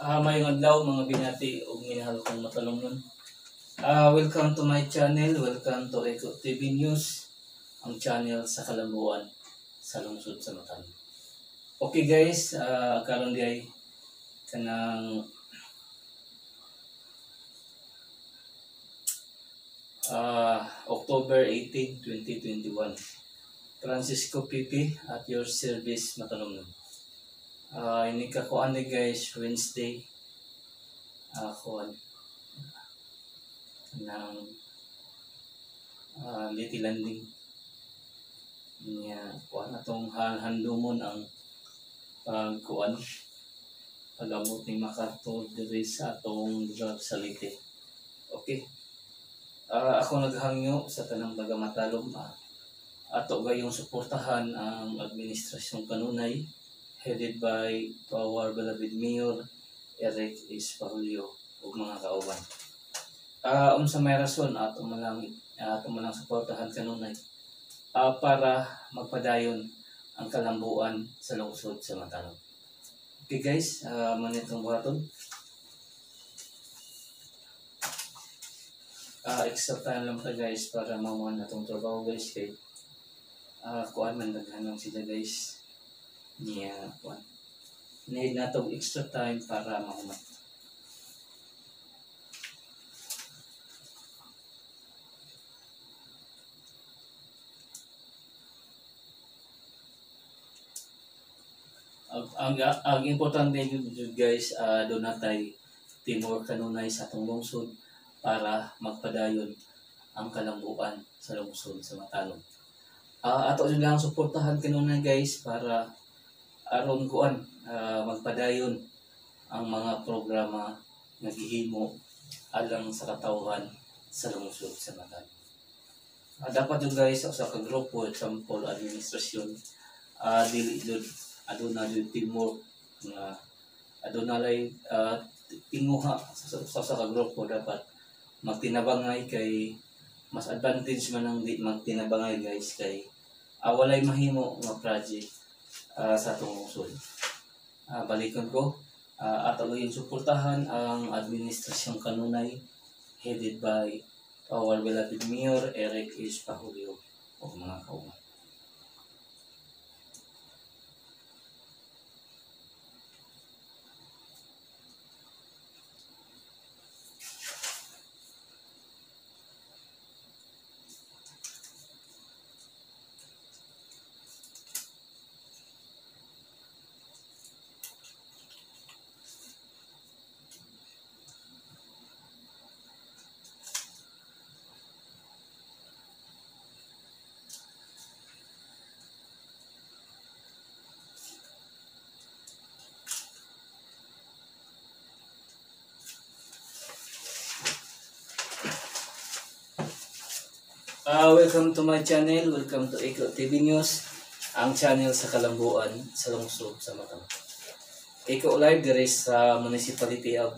Maayong adlaw, mga binati ug minahal kong matalomnon. Welcome to my channel, welcome to Eco TV News, ang channel sa Kalambuan sa lungsod sa Matalom. Okay guys, karon di ay kanang October 18, 2021. Francisco PP at your service, matalomnon. Ini ka kuan ni guys, Wednesday. Kuan ng Liti Landing. Niya kuan atong handumon ang pagkuan pag-amot ni MacArthur diri sa atong lugar sa Leyte. Okay. Ako naghangyo sa tanang taga Matalom, ato gayong suportahan ang administrasyong kanunay headed by to our beloved Mayor Eric S. Pahulyo ug mga kauban. Unsa may rason ato man lang suportahan kanunay para magpadayon ang kalambuan sa lungsod sa Matalom. Okay guys, man itong buhaton. Extra time lang ta guys para mamuha na itong trabaho guys kay kuan man daghan lang sila guys. Niya kuan. Need na tong extra time para mahuman. Ang importante jud guys, doon natay teamwork kanunay sa atong lungsod para magpadayon ang kalambuan sa lungsod sa Matalom. Ato jud lang suportahan kanunay guys para aron kuan magpadayon ang mga programa nga gihimo alang sa katawhan sa lungsod sa Matalom. Dapat jud guys sa ka grupo, example administrasyon, dili jud aduna jud teamwork nga aduna lay tinguha sa ka grupo, dapat magtinabangay kay mas advantage man ang di magtinabangay guys kay walay mahimo nga project sa atong lungsod. Balikon ko, ato lang yung suportahan ang administrasyong kanunay headed by our beloved Mayor Eric S. Pahulyo o mga kauban. Welcome to my channel, welcome to Eco TV News, ang channel sa Kalambuan sa lungsod sa Matalom. Eco Live diri sa Municipality of